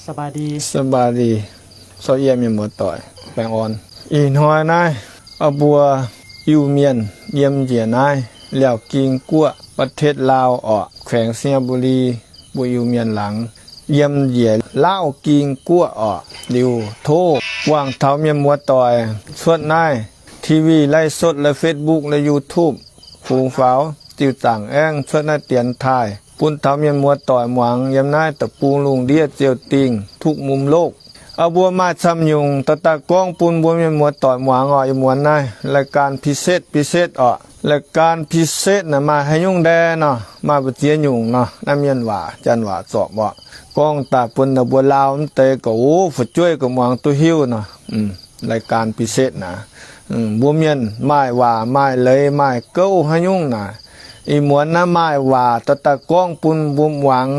สบายดี Caux yie mienh muoz-doic baengh orn. Ih hnoi naaiv, aa, mbuo Iu-Mienh yiem njiec naaiv Liaauc Ging Guoqv, ประเทศลาว orqc, แขวงไชยบุรี, mbuo Iu-Mienh laangz, yiem njiec Laauv Ging Guoqv orqc. Liuz tov guangc taux mienh muoz-doic cuotv naaiv TV, ไลฟ์สด leh Facebook leh YouTube, fungx faaux ziux zaangc aengx cuotv naaiv dienx taaih bun taux mienh muoz-doic muangx yiem naaiv deic-bung lungh ndiev ziouc dingh ทุกมุมโลก. Aa, mbuo maaih camv nyungc daaih daaih gorngv bun mbuo mienh muoz-doic muangx orqc. Ih muonz naaiv รายการพิเศษ พิเศษ orqc. รายการพิเศษ naaic maaih haaix nyungc ndae nor, maaih mbu'ziex nyungc nor, naaiv mienh waac, janx waac zorpc orqc. Gorngv daaih bun naaiv mbuo Laauv mv deix gorqv, o, fu'jueiv gorqv muangx duqv hiuv nor. รายการพิเศษ naaic, mbuo mienh maaih waac maaih leiz maaih gouv haaix nyungc naaic, ih muonz naaiv maaih waac daaih daaih gorngv bun mbuo muangx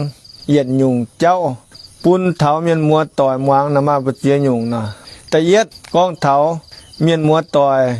yietc nyungc jauv, bun taux mienh muoz-doic muangx naaic maaih mbu'ziex nyungc nor. Da'yietv gorngv taux mienh muoz-doic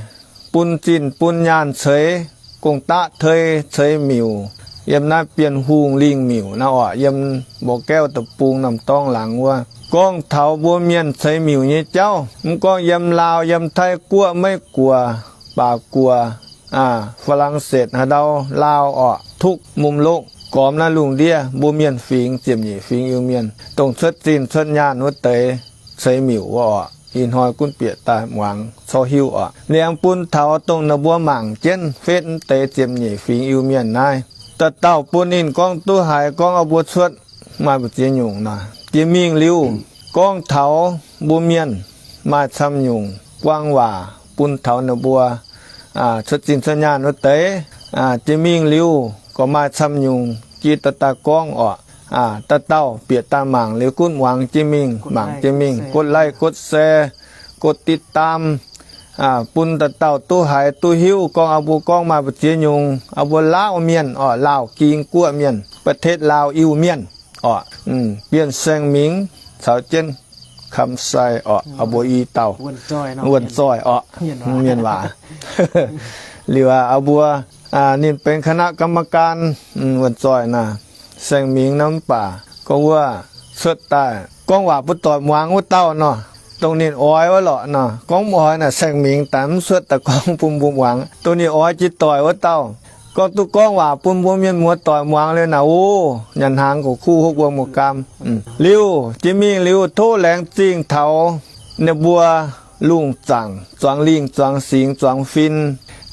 bun zinh bun nyaanh ceix gong-daqv tei, ceix miuc, yiem naaiv Bienh Hungh Lingh Miuc naaiv orqc, yiem Mba'gaev deic-bung Namh Dorngx laangz wuov. Gorngv taux mbuo mienh ceix miuc nyei jauv, mv gorngv yiem Laauv, yiem Taiv Guoqv, Meiv Guoqv, Baac Guoqv, aa, Faa^lang^setv, haaix ndau Laauv orqc, ทุกมุมโลก, gormx naaiv lungh ndiev mbuo mienh fingx, ziepc nyeic fingx Iu-Mienh, dongh cuotv zinh cuotv nyaanh wuov deix ceix miuc wuov orqc. Ih hnoi gunv bieqc daaih muangx corc hiuv orqc. Liemh bun taux dongh naaiv mbuo mangc jienv fetv mv deix ziepc nyeic fingx Iu-Mienh naaiv, dauh dauh bun ninh gorngv duqv haiz gorngv aa mbuo cuotv maaih mbu'ziex nyungc nor. Jiex mingh liuz, gorngv taux mbuo mienh maaih camv nyungc guang waac bun taux naaiv mbuo cuotv zinh cuotv nyaanh wuov deix. Jiex mingh liuz gorqv maaih camv nyungc jiex daaih daaih gorngv orqc. Dauh dauh bieqc daaih mangc liuz gunv muangx jienv mingh, mangc jienv mingh, กดไลค์ กดแชร์ กดติดตาม bun dauh dauh duqv haiz duqv hiuv gorngv aa mbuo gorngv maaih mbu'ziex nyungc, aa mbuo Laauv mienh orqc, Laauv Ging Guoqv mienh, ประเทศลาว Iu-Mienh orqc, Bienh Saeng Mingx caux jienv คำไซ orqc, aa mbuo i dauh Wuonh Zoih orqc, mienh waac. Liuz aa mbuo ninh benx คณะกรรมการ Wuonh Zoih naaic, Saeng Mingx naaiv mv baac gorngv wuov cuotv daaih gorngv waac bun doic muangx wuov dauh nor, dongh ninh oix wuov lorqc nor. Gorngv mv oix naaic Saeng Mingx daaih mv cuotv daaih gorngv bun mbuo muangx. Dongh ninh oix jiex doic wuov dauh, gorngv duqv gorngv waac bun mbuo mienh muoz-doic muangx liuz naaic, o, nyanc hnaangx gox kuv hopv wuom muoz-gaam. Liuz jiex mingh liuz tov laengz zingh taux ninh mbuo lungh zaangc zuangx lingh zuangx singx zuangx fin.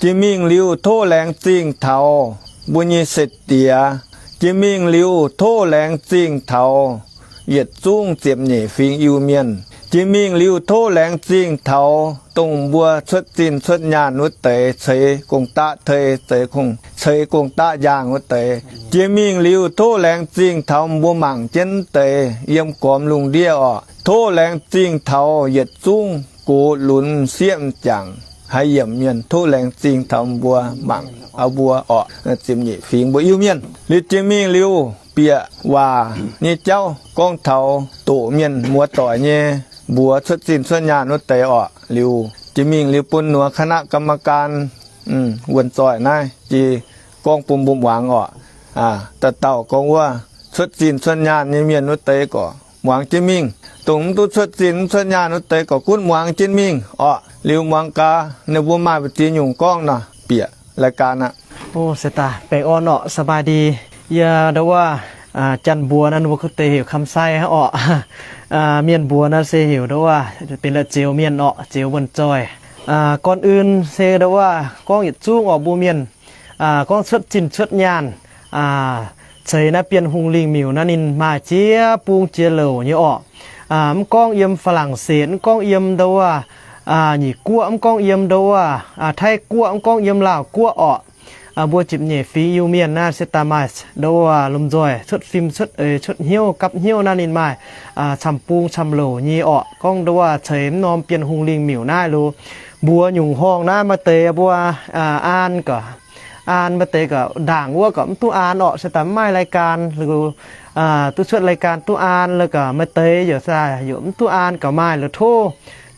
Jiex mingh liuz tov laengz zingh taux mbuo nyei setv diex. Jiex mingh liuz tov laengz zingh taux yietc zungv ziepc nyeic fingx Iu-Mienh. Jiex mingh liuz tov laengz zingh taux dongh mbuo cuotv zinh cuotv nyaanh wuov deix ceix gong-daqv tei, ceix gong, ceix gong-daqv njang wuov deix. Jiex mingh liuz tov laengz zingh taux mbuo mangc jienv deix yiem gormx lungh ndiev orqc. Tov laengz zingh taux yietc zungv gox lunx sieqv m'jangc haaix yiemc mienh, tov laengz zingh taux mbuo mangc aa mbuo orqc, ziepc nyeic fingx mbuo Iu-Mienh. Liuz jiex mingh liuz bieqc waac nyei jauv gorngv taux doqc mienh muoz-doic nyei mbuox cuotv zinh cuotv nyaanh wuov deix orqc. Liuz jiex mingh liuz bun คณะกรรมการ Wuonh Zoih naaiv jiex gorngv bun mbuo muangx orqc. Dauh dauh gorngv wuov cuotv zinh cuotv nyaanh nyei mienh wuov deix gorqv muangx jienv mingh. Dongh mv duqv cuotv zinh mv cuotv nyaanh wuov deix gorqv gunv muangx jienv mingh orqc. Liuz muangx gaax ninh mbuo maaih mbu'ziex nyungc gorngv nor, bieqc รายการ aqv. O, se daaih baengh orn orqc, สบายดี. Yie ndau wuov, janx mbuox naaiv ninh mbuo kuv deix heuc คำไซ orqc. Mienh mbuox naaiv se heuc ndau wuov benx la'zioux mienh orqc, zioux Wuonh Zoih. Gorn un se ndau wuov gorngv yietc zungv orqc, mbuo mienh gorngv cuotv zinh cuotv nyaanh ceix naaiv Bienh Hungh Lingh Miuc naaiv ninh maaih jiex bung jiex louc nyei orqc. Mv gorngv yiem Faa^lang^setv, mv gorngv yiem ndau wuov Nyic Guoqv, mv gorngv yiem ndau wuov Taiv Guoqv, mv gorngv yiem Laauh Guoqv orqc. Mbuo ziepc nyeic fingx Iu-Mienh naaiv se daaih maaih ndau wuov lomh nzoih cuotv fim cuotv eix cuotv hnyouv gapv hnyouv naaiv ninh maaih camv bung camv louc nyei orqc. Gorngv ndau wuov ceix mv norm Bienh Hungh Lingh Miuc naaiv liuz, mbuox nyungc horngh naaiv maaih deix mbuo an gaax an, maaih deix gauh ndaangc wuov gauh mv duqv an orqc, se daaih mv maaih รายการ, duqv cuotv รายการ duqv an, la'gauh maaih deix yaac se yaac mv duqv an gauh maaih. La'tov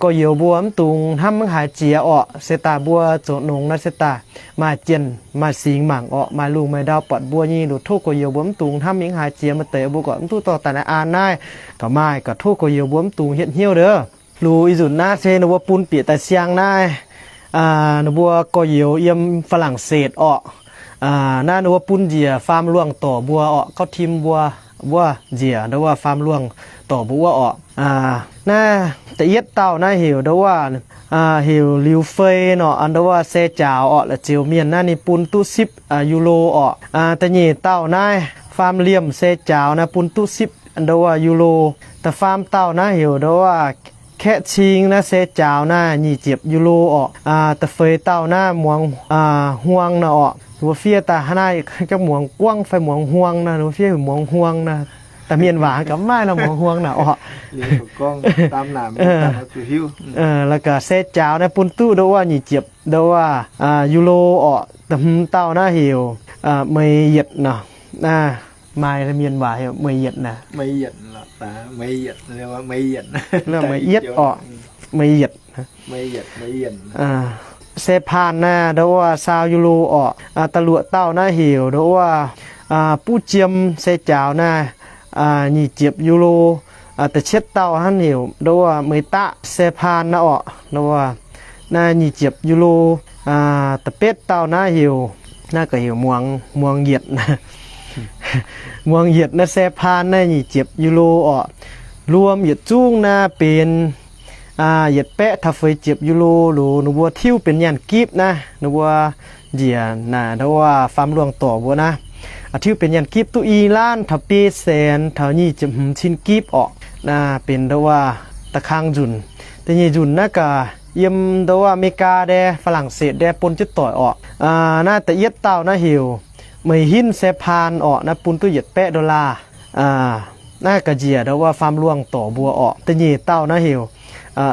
gorx-youz mbuo mv dungx hnamv mv haaix jiex orqc, se daaih mbuo zoux nongx naaiv se daaih maaih jienh maaih singx mangc orqc, maaih lungh maaih ndau buatc mbuo nyei. La'tov gorx-youz mbuo mv dungx hnamv mingh haaix jiex, maaih deix mbuo gauh mv duqv dorh daaih naaiv an naaiv gauh maaih, gauh tov gorx-youz mbuo mv dungx hietv hnyouv ndov. Lux ih nzunc naaiv se ninh mbuo bun bieqc daaih siang naaiv, ninh mbuo gorx-youz yiem ฝรั่งเศส orqc. Naaiv ninh mbuo bun njiec faam luangh dorc mbuo orqc, gauv tim mbuo wuov njiec ndau wuov faam luangh dorc mbuo wuov orqc. Naaiv da'yietv dauh naaiv heuc ndau wuov, heuc Liuz Fei nor, ndau wuov se jaaux orqc, la'zioux mienh naaiv ninh bun duqv sipv Euro orqc. Da'nyeic dauh naaiv faam liemh se jaaux naaiv bun duqv sipv ndau wuov Euro. Da'faam dauh naaiv heuc ndau wuov Kaeqv Cing naaiv se jaaux naaiv nyic ziepc Euro orqc. Da'feix dauh naaiv Muangz Huang naaic orqc. Mbuo fiev daaih hnangv naaiv, Muangz Guangv fai Muangz Huang naaiv, mbuo fiev heuc Muangz Huang naaiv. Da'mienh waac gauh maaih nor Muangz Huang naaic orqc. La'gauh se jaaux naaiv bun duqv ndau wuov nyic ziepc ndau wuov Euro orqc. Da'hmz dauh naaiv heuc Meix Yietc nor. Maaih mienh waac heuc Meix Yietc naaic. Meix Yietc orqc. Meix Yietc. Se paan naaiv ndau wuov saau Euro orqc. Da'luoqc dauh naaiv heuc ndau wuov Buv Jiem se jaaux naaiv nyic ziepc Euro. Da'cietv dauh hnangv heuc ndau wuov Meix Daqv se paan naaiv orqc, ndau wuov naaiv nyic ziepc Euro. Da'betv dauh naaiv heuc, naaiv gauh heuc Muangz, Muangz Yietc. Muangz Yietc naaiv se paan naaiv nyic ziepc Euro orqc. Luom yietc zungv naaiv benx yietc baeqv taux feix ziepc Euro loz ninh mbuo tiuv benx nyaanh gipv naaiv, ninh mbuo njiec naaic ndau wuov faam luangh dorc mbuo naaiv, tiuv benx nyaanh gipv duqv i laanv taux biei saenx taux nyic ziepc hmz cin gipv orqc. Naaiv benx ndau wuov da'kang nzunc. Da'nyeic nzunc naaiv gaax yiem ndau wuov America ndie, ฝรั่งเศส ndie bun jienv doic orqc. Naaiv da'yietv dauh naaiv heuc Meix Hinv se paan orqc, naaiv bun duqv yietc baeqv dollar. Naaiv ga'njiec ndau wuov faam luangh dorc mbuo orqc. Da'nyeic dauh naaiv heuc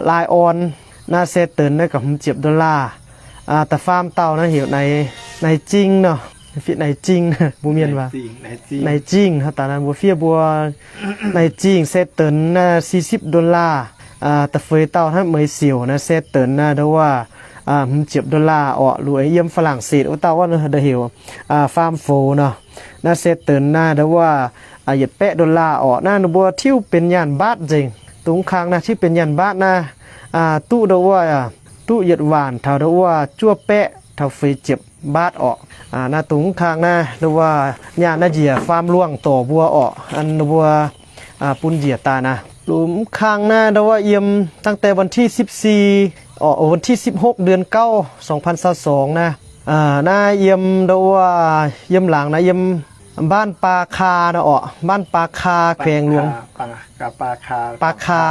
Lai Orn, naaiv se deix naaiv gauh hmz ziepc dollar. Da'faam dauh naaiv heuc Naix Zingh nor, Naix Zingh, mbuo mienh waac, Naix Zingh, mbuo fiev mbuo Naix Zingh se deix naaiv si sipv dollar. Da'feix dauh hnangv Meix Siouc naaiv se deix naaiv ndau wuov hmz ziepc dollar orqc. Lungh yiem ฝรั่งเศส wuov dauh wuov heuc Faam Foux nor, naaiv se deix naaiv ndau wuov yietc baeqv dollar orqc. Naaiv ninh mbuo tiuv benx nyaanh mbaatv nzengc. Dongh kang naaiv tiuv benx nyaanh mbaatv naaiv duqv ndau wuov, duqv yietc waanc taux ndau wuov juov baeqv taux feix ziepc mbaatv orqc. Naaiv dongh mv kang naaiv ndau wuov nyaanh naaiv njiec faam luangh dorc mbuo orqc, ninh mbuo bun njiec daaih naaiv. Lungh mv kang naaiv ndau wuov yiem ตั้งแต่วันที่ สิบสี่ orqc, วันที่ สิบหก เดือนเก้า สองพันยี่สิบสอง naaiv. Naaiv yiem ndau wuov yiem laangz naaiv yiem บ้านปาคา naaiv orqc, บ้านปาคา แขวงหลวง ปาคา,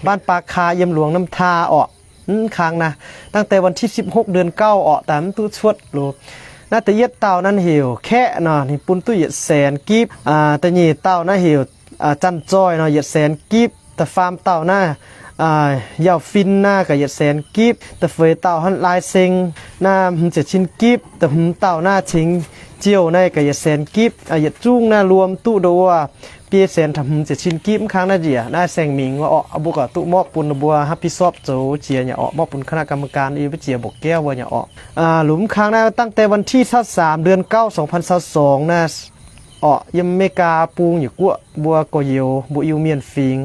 บ้านปาคา yiem หลวงน้ำทา orqc. Mv kang naaiv ตั้งแต่วันที่ สิบหก เดือนเก้า orqc, daaih mv duqv cuotv loz. Naaiv da'yietv dauh naaiv heuc Kaeqv nor, ninh bun duqv yietc saenx gipv. Da'nyeic dauh naaiv heuc Zanh Zoih nor, yietc saenx gipv. Da'faam dauh naaiv Yauh Fin naaiv gaax yietc saenx gipv. Da'feix dauh hnangv Lai Seng naaiv hmz ziepc cin gipv. Da'hmz dauh naaiv Cingx Ziouh naaiv gaax yietc saenx gipv. Yietc zungv naaiv luom duqv ndau wuov biei saenx taux hmz ziepc cin gipv. Mv kang naaiv njiec naaiv saeng-mingh wuov orqc, mbuo gauh duqv mborqv bun mbuo รับผิดชอบ zoux jiex nyei orqc, mborqv bun คณะกรรมการ yie mbuo jiex mborqv jauv wuov nyei orqc. Lungh mv kang naaiv ตั้งแต่วันที่ สิบสาม เดือนเก้า สองพันยี่สิบสอง naaiv orqc, yiem America bung nyei guoqv mbuo gorx-youz mbuo Iu-Mienh fingx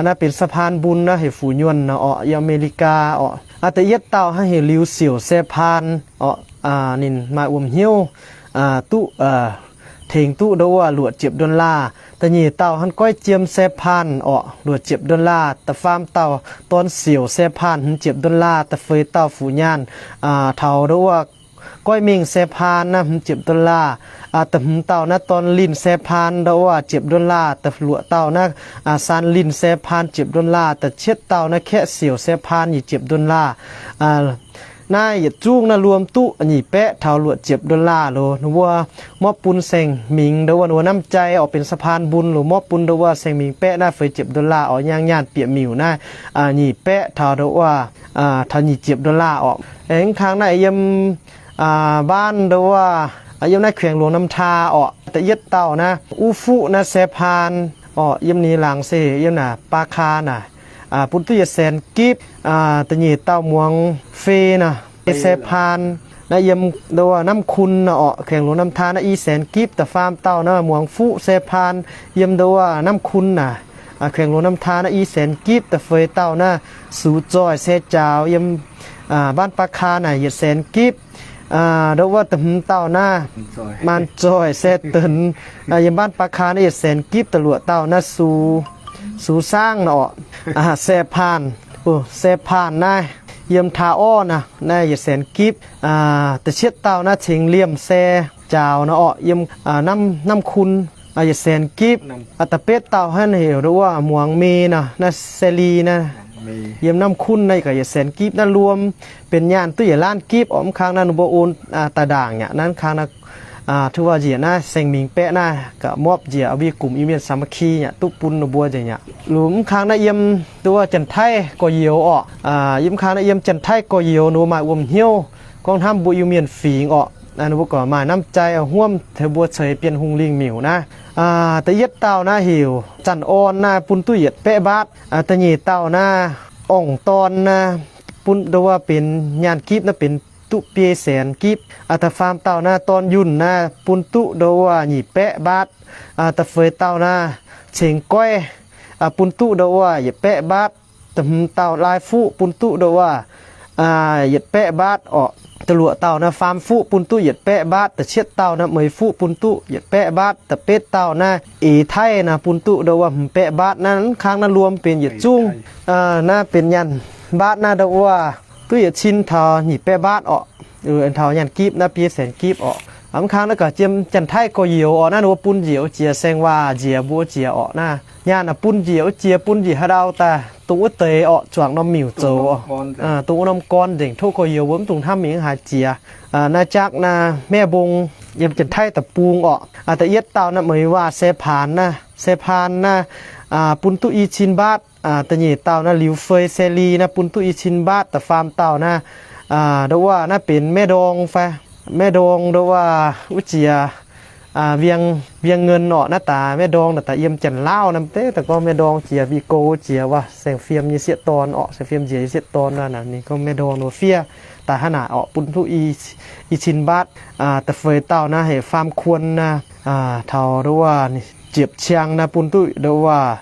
naaiv benx สะพานบุญ naaiv heuc Fu Nyuonh nor orqc, yiem America orqc. Da'yietv dauh hnangv heuc Liuz Siouc se paan orqc, ninh maaih wuom hnyouv duqv tengx duqv ndau wuov luoqc ziepc dollar. Da'nyeic dauh hnangv Goiv Jiem se paan orqc, luoqc ziepc dollar. Da'faam dauh Dorn Siouc se paan hmz ziepc dollar. Da'feix dauh Fu Nyaanh taux ndau wuov Goiv Mengh se paan naaiv hmz ziepc dollar. Da'hmz dauh naaiv Dorn Linh se paan ndau wuov ziepc dollar. Da'luoqc dauh naaiv San Linh se paan ziepc dollar. Da'cietv dauh naaiv Kaeqv Siouc se paan nyic ziepc dollar. Naaiv yietc zungv naaiv luom duqv nyic baeqv taux luoqc ziepc dollar loz. Ninh mbuo mborqv bun saeng-mingh ndau wuov, ninh mbuo น้ำใจ orqc, benx สะพานบุญ loz, mborqv bun ndau wuov saeng-mingh baeqv naaiv feix ziepc dollar orqc. Nyaanh nyaanh bieqc miuc naaiv nyic baeqv taux ndau wuov taux nyic ziepc dollar orqc. Aengx mv kang naaiv yiem mbaanv ndo wuov, yiem naaiv แขวงหลวงน้ำทา orqc. Da'yietv dauh naaiv Uv Fuqv naaiv แซพาน orqc, yiem ninh laangz se yiem naaic ปาคา naaic, bun duqv yietc แสน gipv. Da'nyeic dauh muangx Fei naaic, แซพาน naaiv yiem ndo wuov น้ำขุ่น naaic orqc, แขวงหลวงน้ำทา naaiv i แสน gipv. Da'faam dauh naaiv muangx Fuqv แซพาน yiem ndo wuov น้ำขุ่น naaic, แขวงหลวงน้ำทา naaiv i แสน gipv. Da'feix dauh naaiv Sux Zoih se jaaux yiem mbaanv ปาคา naaic yietc แสน gipv. Ndo wuov da'hmz dauh naaiv Maan Zoih se denx yiem mbaanv ปาคา naaiv yietc แสน gipv. Da'luoqc dauh naaiv Sux, Sux Saangv naaic orqc, แซพาน naaiv yiem ทาอ้อ naaiv, naaiv yietc แสน gipv. Da'cietv dauh naaiv Cingx Liemh se jaaux naaic orqc, yiem น้ำขุ่น yietc แสน gipv. Da'betv dauh hnangv heuc ndo wuov muangx Mei naaic, naaiv แซลี naaiv, yiem น้ำขุ่น naaiv gaax yietc แสน gipv. Naaiv luom benx nyaanh duqv yietc ล้าน gipv orqc. Mv kang naaiv ninh mbuo on daaih ndaangc nyaqc. Naaiv mv kang naaiv, tov waac njiec naaiv saeng-mingx baeqv naaiv gaax mopv njiec อวีกลุ่ม Iu-Mienh สามัคคี nyaqc, duqv bun ninh mbuo njiec nyaqc. Lungh mv kang naaiv yiem ndo wuov Janx-Taiv gorx-youz orqc. Yiem mv kang naaiv yiem Janx-Taiv gorx-youz ninh mbuo maaih wuom hnyouv gorngv hnamv mbuo Iu-Mienh fingx orqc. Naaiv ninh mbuo gorqv maaih น้ำใจ hmuomv tengx mbuo ceix bienh hungh lingh miuc naaiv. Da'yietv dauh naaiv heuc Zanc Orn naaiv bun duqv yietc baeqv mbaatv. Da'nyeic dauh naaiv Orngc Dorn naaiv bun ndo wuov benx nyaanh gipv naaiv benx duqv biei แสน gipv. Da'faam dauh naaiv Dorn Yunh naaiv bun duqv ndo wuov nyic baeqv mbaatv. Da'feix dauh naaiv Cingx Goiv bun duqv ndo wuov yietc baeqv mbaatv. Da'hmz dauh Lai Fuqv bun duqv ndo wuov yietc baeqv mbaatv orqc. Da'luoqc dauh naaiv Faam Fuqv bun duqv yietc baeqv mbaatv. Da'cietv dauh naaiv Meix Fuqv bun duqv yietc baeqv mbaatv. Da'betv dauh naaiv Eix Taiv naaiv bun duqv ndo wuov hmz baeqv mbaatv. Naaiv mv kang naaiv luom benx yietc zungv naaiv benx nyaanh mbaatv naaiv ndo wuov duqv yietc cin taux nyic baeqv mbaatv orqc. Taux nyaanh gipv naaiv biei แสน gipv orqc. Mv kang naaiv gaax yiem Janx-Taiv gorx-youz orqc, naaiv ninh mbuo bun njiec wuov jiex saeng-waac njiec mbuo jiex orqc. Naaiv nyaanh naaic bun njiec wuov jiex, bun njiec haaix ndau daaih dongh wuov deix orqc, zuangx norm miuc zoux, dongh wuov norm gorn nzengc. Tov gorx-youz mbuo mv dungx hnamv mingh haaix jiex. Naaiv Jaakv naaiv Mae Mbong yiem Janx-Taiv deic-bung orqc. Da'yietv dauh naaiv Meix Waac Se Paan naaiv, Se Paan naaiv bun duqv i cin mbaatv. Da'nyeic dauh naaiv Liuz Fei Se Li naaiv bun duqv i cin mbaatv. Da'faam dauh naaiv, ndo wuov naaiv benx Mae Ndorng fai, Mae Ndorng ndo wuov, wuov jiex Vieng Ngân orqc. Naaiv daaih Mae Ndorng naaiv daaih yiem Janx-Laauv naaiv deix daaih gorngv Mae Ndorng jiex Mbi Gou jiex wuov saeng-fiem nyei sieqv dorn orqc, saeng-fiem njiec nyei sieqv dorn naaiv, ninh gorngv Mae Ndorng wuov fiev daaih hnangv naaic orqc, bun duqv i cin mbaatv. Da'feix dauh naaiv heuc Faam Kuon naaiv, taux ndo wuov ziepc ciang naaiv bun duqv ndo wuov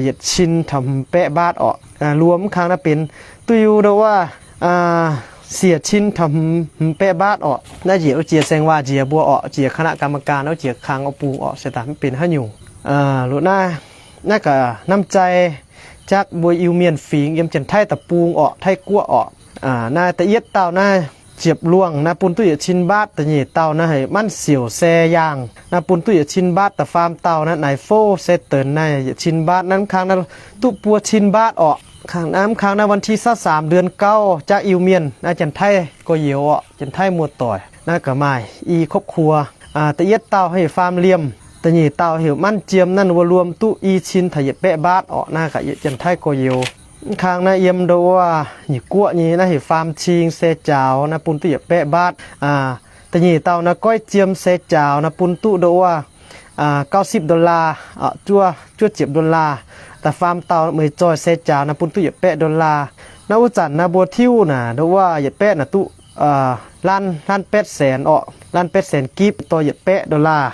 yietc cin taux hmz baeqv mbaatv orqc. Luom mv kang naaiv benx duqv ndo wuov siec cin taux hmz baeqv mbaatv orqc. Naaiv njiec wuov jiex saeng-waac njiec mbuo orqc, jiex คณะกรรมการ wuov jiex kangx oix bungx orqc, se daaih mv benx haaix nyungc. Luoqc naaiv, naaiv gaax น้ำใจ Jaakv mbuo Iu-Mienh fingx yiem Janx-Taiv deic-bung orqc, Taiv-Guoqv orqc. Naaiv da'yietv dauh naaiv Ziepc Luangh naaiv bun duqv yietc cin mbaatv. Da'nyeic dauh naaiv heuc Manv Siouc Se Yaangh naaiv bun duqv yietc cin mbaatv. Da'faam dauh naaiv Naaic Fouv Se Denx naaiv yietc cin mbaatv. Naaiv mv kang naaiv duqv buo cin mbaatv orqc. Mv kang naaiv วันที่ซาวสาม เดือนเก้า Jaakv Iu-Mienh naaiv Janx-Taiv gorx-youz orqc, Janx-Taiv muoz-doic naaiv gaax maaih i ครอบครัว. Da'yietv dauh heuc Faam Liemh, da'nyeic dauh heuc Manv Jiem. Naaiv ninh mbuo luom duqv i cin taux yietc baeqv mbaatv orqc. Naaiv gaax Janx-Taiv gorx-youz. Mv kang naaiv yiem ndo wuov Nyic Guoqv nyei naaiv heuc Faam Cing Se Jaaux naaiv bun duqv yietc baeqv mbaatv. Da'nyeic dauh naaiv Goiv Jiem Se Jaaux naaiv bun duqv ndo wuov เก้าสิบ ดอลลาร์, juov, juov ziepc ดอลลาร์. Da'faam dauh Meix Zoih Se Jaaux naaiv bun duqv yietc baeqv ดอลลาร์. Naaiv wuov zanc naaiv mbuo tiuv naaic ndo wuov yietc baeqv naaic duqv ล้าน, ล้านแปดแสน orqc, ล้านแปดแสน gipv dorh yietc baeqv ดอลลาร์.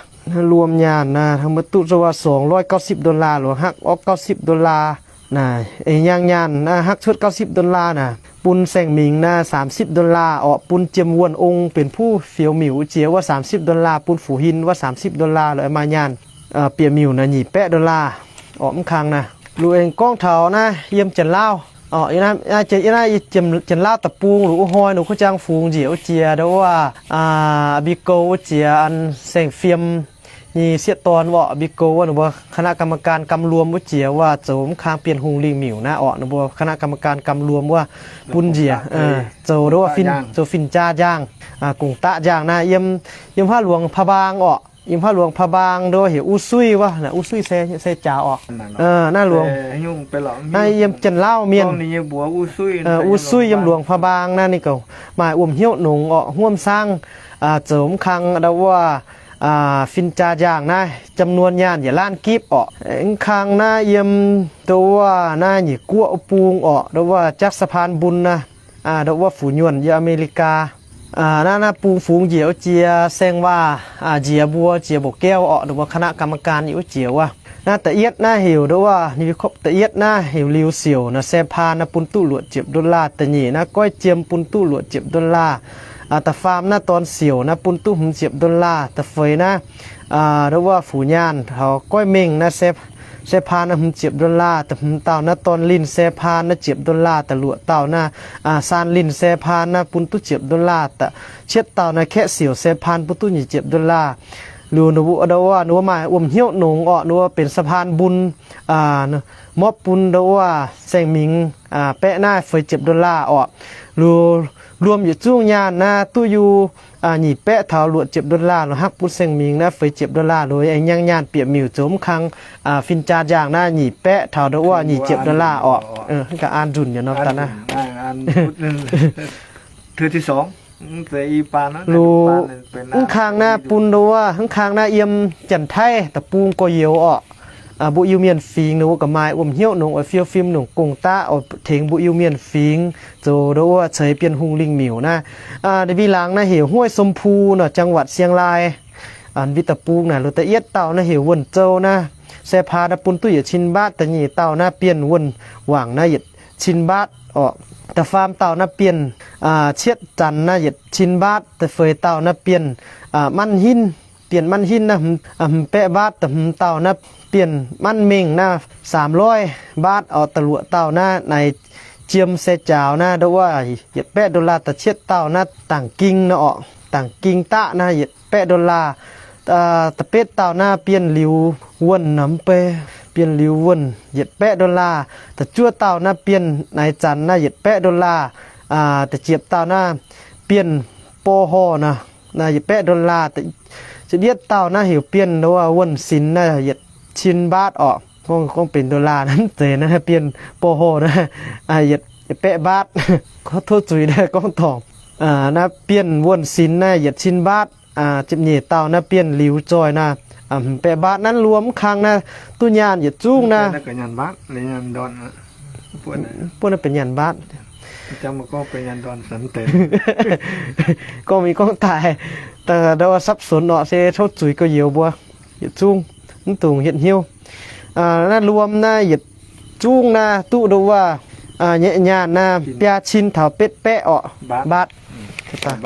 Luom nyaanh naaiv mbuo duqv zuqc wuov สองร้อยเก้าสิบ ดอลลาร์ หรือ ห้าร้อยเก้าสิบ ดอลลาร์ naaic. Eix nyangh nyaanh naaiv hakv cuotv เก้าสิบ ดอลลาร์ naaic bun saeng-mingx naaiv สามสิบ ดอลลาร์ orqc, bun Jiem Wuonh Ong benx puv fioux miuc wuov jiex wuov สามสิบ ดอลลาร์, bun Fu Hin wuov สามสิบ ดอลลาร์ lorqc, maaih nyaanh bieqc miuc naaic nyic baeqv ดอลลาร์ orqc. Mv kang naaiv luoqc aengx gorngv taux naaiv yiem Janx-Laauv orqc, naaiv Janx-Laauv deic-bung lorqc, wuov hnoi ninh kuv jang fungx njiec wuov jiex ndo wuov Mbi Gou wuov jiex an saeng-fiem nyei sieqv dorn orqc. Mbi Gou wuov ninh mbuo คณะกรรมการ gamh luom wuov jiex wuov zoux mv kang Bienh Hungh Lingh Miuc naaiv orqc, ninh mbuo คณะกรรมการ gamh luom wuov bun njiec zoux ndo wuov fin, zoux fin-jaa njang, gong-daqv njang naaiv yiem, yiem huaav luangx พะบาง orqc. Yiem haav Luangx Paa Mbaang ndo heuc U Suiv wuov, U Suiv se, se jaax orqc. Naaiv luangx, naaiv yiem Janx-Lauv mienh, U Suiv yiem Luangx Paa Mbaang naaiv ninh gauh maaih wuom hnyouv nongx orqc, hmuomv saangv zoux mv kang ndo wuov fin-jaa njaangh naaiv จำนวน nyaanh yietc laanh gipv orqc. Mv kang naaiv yiem ndo wuov naaiv nyic guoqv bung orqc, ndo wuov จักสะพานบุญ naaiv, ndo wuov fu'nyuonh yiem Aa^me^li^gaa. Naaiv, naaiv bung fungx njiec wuov jiex saeng-waac njiec mbuo jiex mba'gaeuv orqc, ndo wuov คณะกรรมการ yiem wuov jiex wuov. Naaiv da'yietv naaiv heuc ndo wuov ninh mbuo kopv da'yietv naaiv heuc liuz siouc naaiv แซพาน naaiv bun duqv luoqc ziepc ดอลลาร์. Da'nyeic naaiv goiv jiem bun duqv luoqc ziepc ดอลลาร์. Da'faam naaiv dorn siouc naaiv bun duqv hmz ziepc ดอลลาร์. Da'feix naaiv ndo wuov fu'nyaanh taux goiv mengh naaiv แซพาน naaiv hmz ziepc ดอลลาร์. Da'hmz dauh naaiv dorn linh แซพาน naaiv ziepc ดอลลาร์. Da'luoqc dauh naaiv saan linh แซพาน naaiv bun duqv ziepc ดอลลาร์. Da'cietv dauh naaiv kaeqv siouc แซพาน bun duqv nyic ziepc ดอลลาร์. Liuz ninh mbuo ndo wuov ninh mbuo maaih wuom hnyouv nongx orqc, ninh mbuo benx สะพานบุญ mborqv bun ndo wuov saeng-mingx baeqv naaiv feix ziepc ดอลลาร์ orqc. Liuz luom yietc zungv nyaanh naaiv duqv yie nyic baeqv taux luoqc ziepc ดอลลาร์ lo, hnangv bun saeng-mingx naaiv feix ziepc ดอลลาร์ lo. Aengx nyangv nyaanh bieqc miuc zoux mv kang fin-jaa njaangh naaiv nyic baeqv taux ndo wuov nyic ziepc ดอลลาร์ orqc. Hnangv gaax an nzunc nyei norm daaih naaiv. Lu, mv kang naaiv bun ndo wuov, mv kang naaiv yiem Janx-Taiv deic-bung gorx-youz orqc. Mbuo Iu-Mienh fingx ninh mbuo gauh maaih wuom hnyouv nongx oix fiou fim nongc gong-daqv oix tengx mbuo Iu-Mienh fingx zoux ndo wuov ceix Bienh Hungh lingh miuc naaiv. Mbiv laangz naaiv heuc Huoiv Som Phu nor, จังหวัดเชียงราย. Mbiv deic-bung naaic lo da'yietv dauh naaiv heuc Wuonh Zou naaiv, แซพาน naaiv bun duqv yietc cin บาท. Da'nyeic dauh naaiv Bienh Wuonh Wangc naaiv yietc cin บาท orqc. Da'faam dauh naaiv Bienh Cietv Zanx naaiv yietc cin บาท. Da'feix dauh naaiv Bienh Manv Hinv, Bienh Manv Hinv naaiv hmz baeqv บาท. Da'hmz dauh naaiv Bienh Manv Mengh naaiv สามร้อย บาท orqc. Da'luoqc dauh naaiv naaic Jiem Se Jaaux naaiv ndo wuov yietc baeqv ดอลลาร์. Da'cietv dauh naaiv Dangc Ging naaiv orqc, Dangc Ging Daqv naaiv yietc baeqv ดอลลาร์. Da'betv dauh naaiv Bienh Liuz Wuonh naaiv mv bei, Bienh Liuz Wuonh yietc baeqv ดอลลาร์. Da'juov dauh naaiv Bienh Naix Zanx naaiv yietc baeqv ดอลลาร์. Da'ziepc dauh naaiv Bienh Borh Horh naaiv yietc baeqv ดอลลาร์. Ziepc yietv dauh naaiv heuc Bienh Wuonh Sinx naaiv yietc cin บาท orqc. Gorngv, gorngv benx ดอลลาร์ naaiv mv zeiz naaiv, Bienh Borh Horh naaiv yietc, yietc baeqv บาท. Tov zuiz naaiv gorngv dorngc. Naaiv Bienh Wuonh Sinx naaiv yietc cin บาท. Ziepc nyeic dauh naaiv Bienh Liuz Zoih naaiv hmz baeqv บาท. Naaiv luom mv kang naaiv duqv nyaanh yietc zungv naaiv. Buov naaiv benx nyaanh บาท. Gorngv mingh gorngv daaih, ndo wuov สับสน orqc, se tov zuiz gorx-youz mbuo yietc zungv mv dungx hietv hnyouv. Naaiv luom naaiv yietc zungv naaiv duqv ndo wuov nyei nyaanh naaiv biaa cin taux betv baeqv orqc, บาท.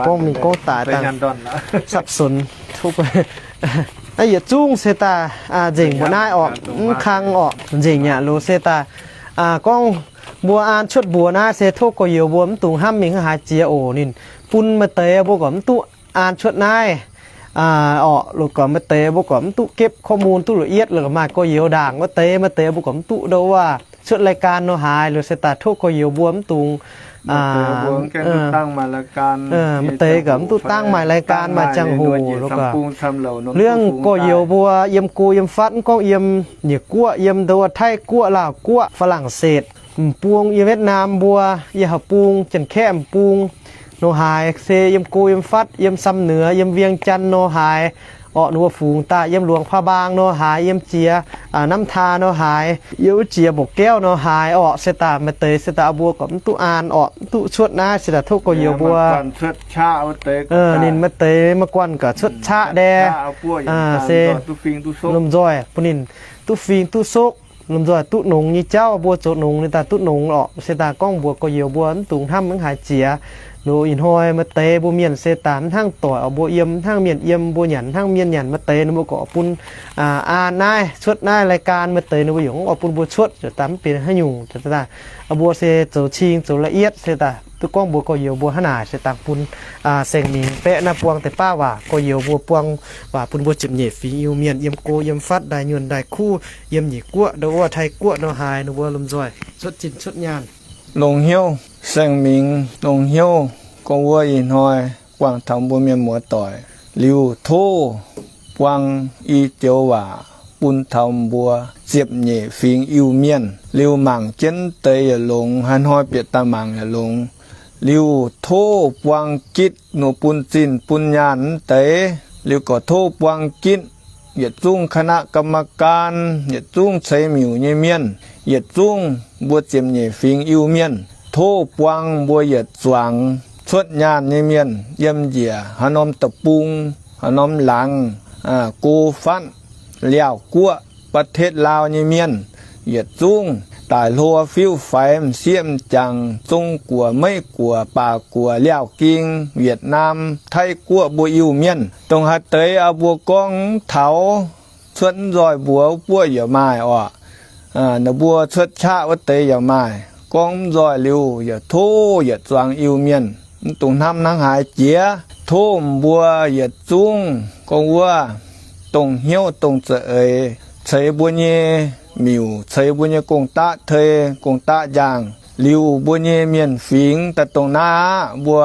Gorngv mingh gorngv daaih dangh สับสน. Naaiv yietc zungv se daaih nzengc mbuo naaiv orqc, mv kang orqc, nzengc yaac loz se daaih gorngv mbuo an cuotv mbuox naaiv se tov gorx-youz mbuo mv dungx hnamv mingh hnangv haaix jiex oc. Ninh bun maaih deix mbuo gorqv mv duqv an cuotv naaiv orqc, loz gorqv maaih deix mbuo gorqv mv duqv เก็บข้อมูล duqv la'yietv, loz gorqv maaih gorx-youz ndaangc wuov deix, maaih deix mbuo gorqv mv duqv ndo wuov cuotv รายการ nor haaix, loz se daaih tov gorx-youz mbuo mv dungx maaih deix gorqv mv duqv dangv maaih รายการ maaih ziangh hoc, loz gorqv liangv gorx-youz mbuo yiem go yiem fatv, mv gorngv yiem nyiec guoqv, yiem ndo wuov Taiv guoqv, Laauh guoqv, Faa^lang^setv m'bung, yiem Wietv^naam mbuo, yiem haaix bung, Janx-Kaeqv m'bung nor haaix, se yiem go yiem fatv, yiem ซำเหนือ, yiem เวียงจันทน์ nor haaix orqc, ninh mbuo fungx daaih yiem Luangx Paa^mbaang nor haaix, yiem jiex Namv Taa nor haaix, yiem wuov jiex Mbouc Gaeqv nor haaix orqc, se daaih maaih deix se daaih mbuo gorqv mv duqv an orqc, mv duqv cuotv naaiv, se daaih tov gorx-youz mbuo ninh maaih deix maiv guanh gaax cuotv qaqv ndae, se lomh nzoih bun ninh duqv fing duqv sokv, lomh nzoih duqv nongx nyei jauv, mbuo zoux nongx ninh daaih duqv nongx orqc, se daaih gorngv mbuox gorx-youz mbuo mv dungx hnamv mv haaix jiex. Loz ih hnoi maaih deix mbuo mienh se daaih mv hnangv doic orqc, mbuo yiem hnangv mienh yiem, mbuo nyanc hnangv mienh nyanc, maaih deix ninh mbuo gorqv bun an naaiv cuotv naaiv รายการ, maaih deix ninh mbuo yaac oix bun mbuo cuotv, daaih mv benx haaix nyungc. Mbuo se zoux cing zoux la'yietv, se daaih duqv gorngv mbuox gorx-youz mbuo hnangv naaic, se dangh bun saeng-mingx baeqv naaiv buang deix baav waac, gorx-youz mbuo buang waac bun mbuo ziepc nyeic fingx Iu-Mienh yiem go yiem fatv, ndaaih nyuonh ndaaih kuv, yiem nyiec guoqv, ndo wuov Taiv guoqv nor haaix, ninh mbuo lomh nzoih cuotv zinh cuotv nyaanh. Longx hnyouv saeng-mingx, longx hnyouv gorx-youz ih hnoi guangc taux mbuo mienh muoz-doic liuz, tov buang i joux waac bun taux mbuo ziepc nyeic fingx Iu-Mienh. Liuz mangc jienv deix yietc longx, haaix hnoi bieqc daaih mangc yietc longx. Liuz tov buang gitv nor bun zinh bun nyaanh mv deix. Liuz gorqv tov buang gitv yietc zungv คณะกรรมการ, yietc zungv ceix miuc nyei mienh, yietc zungv mbuo ziepc nyeic fingx Iu-Mienh. Tov buang mbuo yietc zuangx cuotv nyaanh nyei mienh yiem njiec haaix norm deic-bung, haaix norm laangz, go fatv, Liaauc Guoqv, ประเทศลาว nyei mienh, yietc zungv daaih hlo fiuv faix m'sieqv m'jangc, Zong-Guoqv, Meiv-Guoqv, Baac Guoqv, Liaauc Ging, Wietc Naam, Taiv Guoqv mbuo Iu-Mienh. Dongh haaix deix aa mbuo gorngv mv taux, cuotv mv nzoih mbuox buoqv yaac maaih orqc. Naaiv mbuo cuotv qaqv wuov deix yaac maaih. Gorngv mv nzoih liuz yaac tov yietc zuangx Iu-Mienh, mv dungx hnamv hnangv haaix jiex. Tov mbuo yietc zungv gorngv wuov dongh hnyouv dongh za'eix ceix mbuo nyei miuc, ceix mbuo nyei gong-daqv tei, gong-daqv njang. Liuz mbuo nyei mienh fingx daaih dongh naaiv aqv, mbuo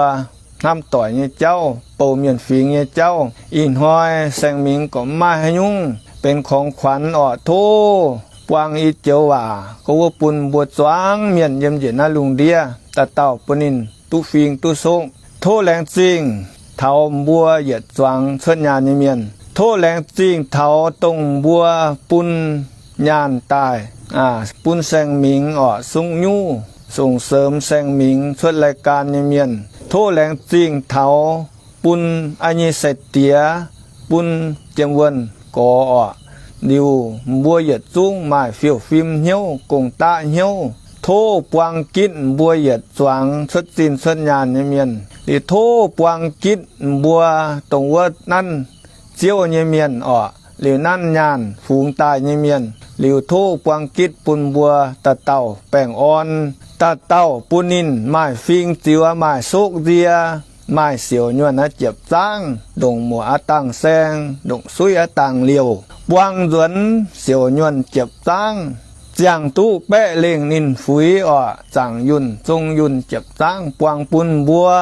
hnamv doic nyei jauv, bouh mienh fingx nyei jauv. Ih hnoi saeng-mingx gorqv mv maaih haaix nyungc benx ของขวัญ orqc. Tov buang i joux waac gorngv wuov bun mbuo zuangx mienh yiem njiec naaiv lungh ndiev, dauh dauh bun ninh duqv fing duqv sokv. Tov laengz zingh taux mbuo yietc zuangx cuotv nyaanh nyei mienh. Tov laengz zingh taux dongh mbuo bun nyaanh daaih, bun saeng-mingx orqc, sung nyuv, song seumx saeng-mingx cuotv รายการ nyei mienh. Tov laengz zingh taux bun a'nyei sai-diex, bun jiem wuonh gorx orqc. Liuz mbuo yietc zungv maaih fiouv fim hnyouv, gong-daqv hnyouv. Tov buang gitv mbuo yietc zuangx cuotv zinh cuotv nyaanh nyei mienh. Liuz tov buang gitv mbuo dongh wuov nanv Ziouv nyei mienh orqc, liuz nanv nyaanh fungx daaih nyei mienh. Liuz tov buang gitv bun mbuo dauh dauh baengh orn, dauh dauh bun ninh maaih fing ziux, maaih sokv nzie, maaih siouc nyuonh aqv jiepv zaangv, ndongc muoc aqv dangh saeng, ndongc suiv aqv dangh liouh. Buang nzuonx siouc nyuonh jiepv zaangv, ziangh duqv baeqv lengh ninh fuix orqc, zaangc yunh zong yunh jiepv zaangv buang bun mbuo.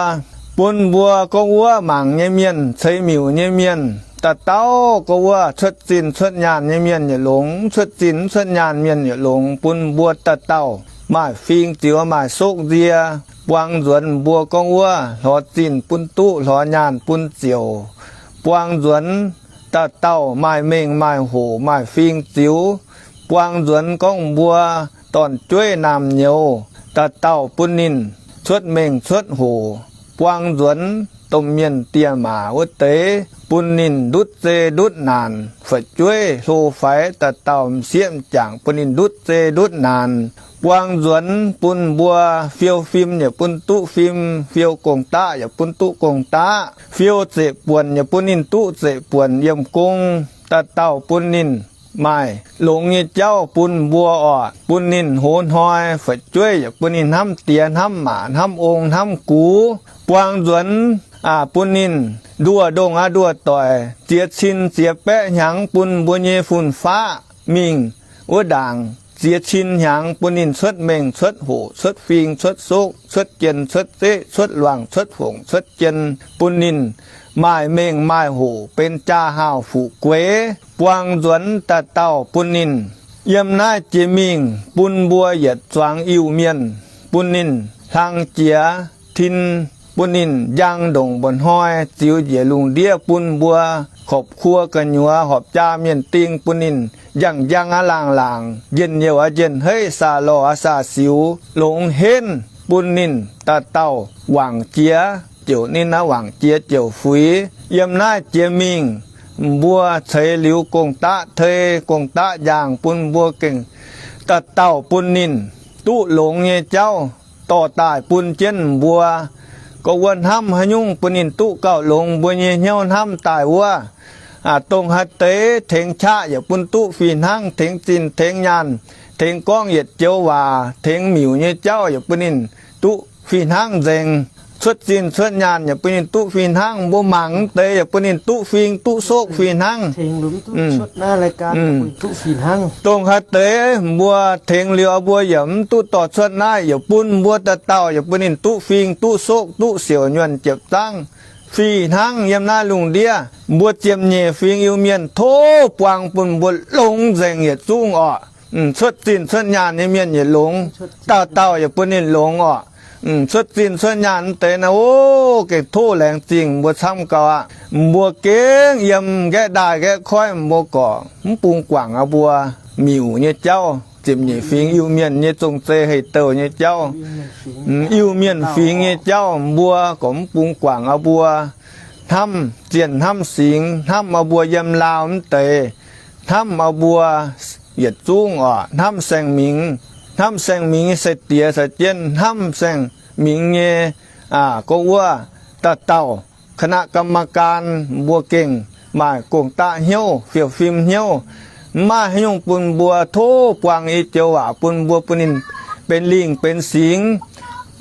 Bun mbuo gorngv wuov mangc nyei mienh, ceix miuc nyei mienh, dauh dauh gorngv wuov cuotv zinh cuotv nyaanh nyei mienh yietc longx, cuotv zinh cuotv nyaanh mienh yietc longx, bun mbuo dauh dauh maaih fing ziux, maaih sokv nzie. Buang nzuonx mbuo gorngv wuov lorz zinh bun duqv, lorz nyaanh bun ziouc. Buang nzuonx dauh dauh maaih mengh maaih hoc, maaih fing ziux. Buang nzuonx gorngv mbuo dorn-jueiv naamh nyouz, dauh dauh bun ninh cuotv mengh cuotv hoc. Buang nzuonx domh mienh dieh maac wuov deix, bun ninh ndutv zei ndutv naanc. Fu'jueiv hlo faix dauh dauh m'sieqv m'jangc bun ninh ndutv zei ndutv naanc. Buang nzuonx bun mbuo fiou fim yaac bun duqv fim, fiou gong-daqv yaac bun duqv gong-daqv, fiou zeqc buonc yaac bun ninh duqv zeqc buonc yiem gong. Dauh dauh bun ninh maaih longx nyei jauv bun mbuo orqc, bun ninh hoz hnoi. Fu'jueiv yaac bun ninh hnamv diex hnamv maac hnamv ong hnamv gux. Buang nzuonx bun ninh nduoh ndongh aqv nduoh doic, ziex cin ziex baeqv hnyangx bun mbuo nyei fun-faqv mingh wuov ndaangc ziex cin hnyangx bun ninh cuotv mengh cuotv hoc, cuotv fing cuotv sokv, cuotv jien cuotv zeqv, cuotv luangc cuotv fongc cuotv jien, bun ninh maaih mengh maaih hoc benx jaa-haauh fu'jueiv. Buang nzuonx dauh dauh bun ninh yiem naaiv jiex mingh bun mbuo yietc zuangx Iu-Mienh, bun ninh hlang jiex tin, bun ninh njang ndongc mba'hnoi ziux njiec lungh ndiev, bun mbuo ครอบครัว gu'nyuoz horpc jaa mienh ding, bun ninh njang-njang aqv laangh laangc, njien-youh aqv njien-heiv, saa-lorh aqv saa-siux, longx henv, bun ninh dauh dauh wangc jiex jouc ninh aqv, wangc jiex jouc fuix. Yiem naaiv jiex mingh, mbuo ceix liuz gong-daqv tei gong-daqv njaangh bun mbuo gengh dauh dauh bun ninh duqv longx nyei jauv dorh daaih bun jienv mbuo. Gorngv wuov hnamv haaix nyungc bun ninh duqv gauh longx, mbuo nyei hnyouv hnamv daaih wuov, dongh haaix deix tengx qaqv yaac bun duqv fih hnangv, tengx zinh tengx nyaanh, tengx gorngv yietc joux waac, tengx miuc nyei jauv yaac bun ninh duqv fih hnangv nzengc. Cuotv zinh cuotv nyaanh yaac bun ninh duqv fih hnangv. Mbuo mangc mv deix yaac bun ninh duqv fing duqv sokv fih hnangv. Dongh haaix deix mbuo tengx liuz mbuo yaac mv duqv dorh cuotv naaiv, yaac bun mbuo dauh dauh yaac bun ninh duqv fing duqv sokv duqv siouc nyuonh jiepv zaangv, Fih hnangv yiem naaiv lungh ndiev mbuo ziepc nyeic fingx Iu-Mienh tov buang bun mbuo longx nzengc yietc zungv orqc. Cuotv zinh cuotv nyaanh nyei mienh yietc longx, dauh dauh yaac bun ninh longx orqc. Cuotv zinh cuotv nyaanh mv deix naaiv, o, gengh tov laengz zingh mbuo camv gau aqv. Mbuo gengh yiem nqaeqv ndaaih nqaeqv koiv mbuo gorqv mv bung guangc aqv mbuo miuc nyei jauv, ziepc nyeic fingx Iu-Mienh nyei zong-zei hei-douh nyei jauv, Iu-Mienh fingx nyei jauv mbuo gorqv mv bung guangc aqv mbuo hnamv zienh hnamv singx, hnamv aqv mbuo yiem laauh mv deix, hnamv aqv mbuo yietc zungv orqc, hnamv saeng-mingx, hnamv saeng-mingx nyei sai-diex sai-jienv, hnamv saeng-mingx nyei, gorngv wuov, dauh dauh คณะกรรมการ mbuo gengh maaih gong-daqv hnyouv, fiou fim hnyouv, mv maaih haaix nyungc bun mbuo tov buang i joux waac bun mbuo bun ninh benx lingh benx singx,